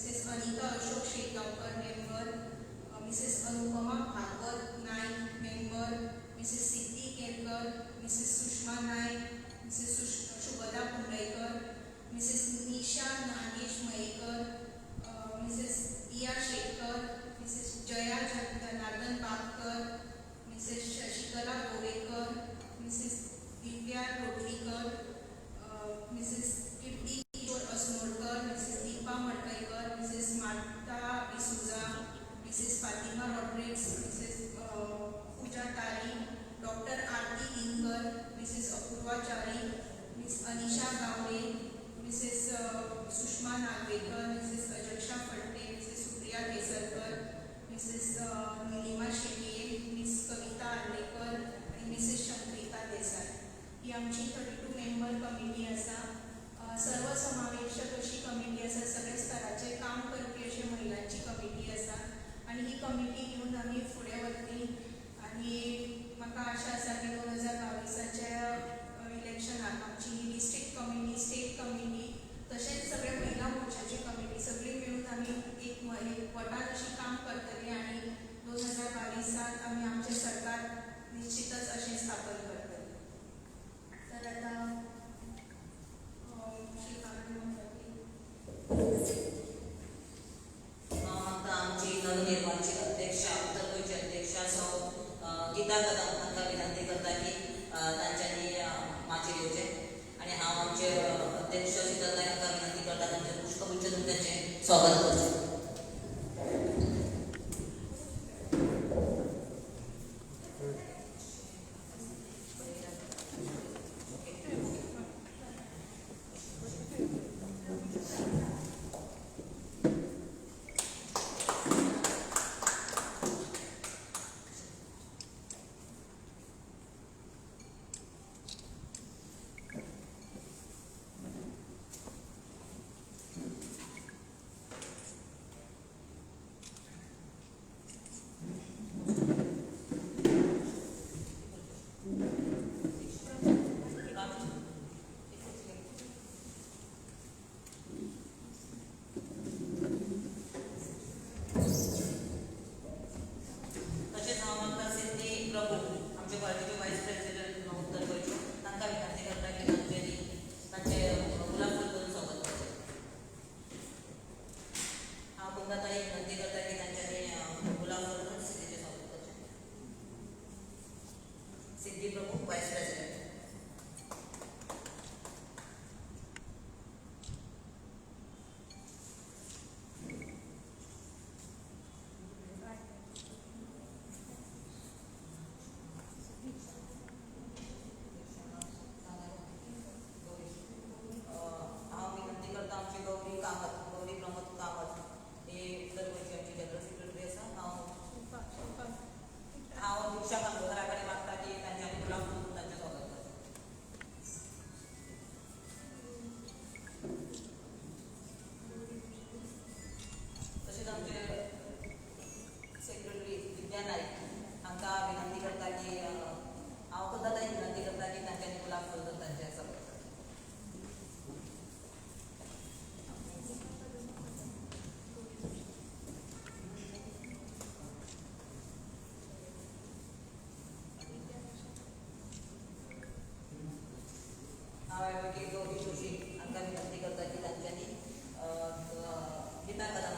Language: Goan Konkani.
Mrs Anita Ashok Shetgaonkar member, Mrs Anupama Bhagwat Naik member, Mrs Siddhi Kerkar, Mrs Sushma Naik, Mrs Shubhada Kundaikar, Mrs Nisha Nagesh Mayekar, Mrs Diya Shetkar, Mrs Jaya Janardan Babkar, Mrs Shashikala Govekar, Mrs Divya Lotlikar, Mrs Kirti Kishore Asnodkar, Mrs Deepa Madkaikar, Mrs Martha D'Souza, Mrs Fatima Rodrigues, Mrs Pooja Tari, doctor Aarti Dinkar, Mrs Apurva Chari, Miss Anisha Gawde, Mrs Sushma Nagvekar, Mrs Ajaksha Phadte, Mrs Supriya Kesarkar, Mrs Nilima Shetye, Miss Kavita Arlekar आनी मिसेस शंक्रिता देसाय. ही आमची 32 मेंबर कमिटी आसा. सर्वसमावेशक अशी कमिटी आसा. सगळ्या स्तराचेर काम करपी अशी महिलांची कमिटी आसा आनी ही कमिटी घेवन आमी फुडें वतली आनी म्हाका आशा आसा की 2022 इलेक्शनाक आमची ही डिस्ट्रिक्ट कमिटी, स्टेट कमिटी तशेंच सगळे महिला मोर्चाची कमिटी सगळी मेळून आमी एक वटान अशी काम करतली आनी 2022 आमी आमचें सरकार निश्चितच अशें स्थापन करतले. तर आतां श्री हांव आतां आमची नवनिर्वाचित अध्यक्षा, उत्तर गोंयची अध्यक्षा सौ गीता कदम हांकां विनंती करता की तांच्यांनी माचयेर येवचें आनी हांव आमचे अध्यक्ष शीतल नायक हांकां विनंती करता तांचें पुष्पगुच्छ दिवन तांचें स्वागत करचें. तशेंच हांव आमकां सिद्धी प्रभू, आमचे पार्टीचे वायस प्रेसिडेंट उत्तर गोंयचे, तांकां विनंती करता की तांच्यांनी तांचे गुलाब फूल करून स्वागत करचें. हांव कुंदाताई विनंती करता की तांच्यांनी गुलाब फूल करून सिद्धीचें स्वागत करचें. Siddhi Prabhu, vice president. हांव विनंती करता आमची गौरी कामत, गौरी प्रमोद कामत ही उत्तर गोंयची आमची जनरल सेक्रेटरी आसा. हांव हांव दीक्षा कांदोळकरा कडेन मागता की तांच्यांनी गुलाब फूल करून तांचें स्वागत करचें. तशेंच आमचे सेक्रेटरी विद्या नायक हांकां विनंती करता की हांव कुंदाताई विनंती करता की तांच्यांनी गुलाब फूल करून तांचें स्वागत करचें. हांव एडवोकेट गौरी जोशी हांकां विनंती करता की तांच्यांनी गीता कदम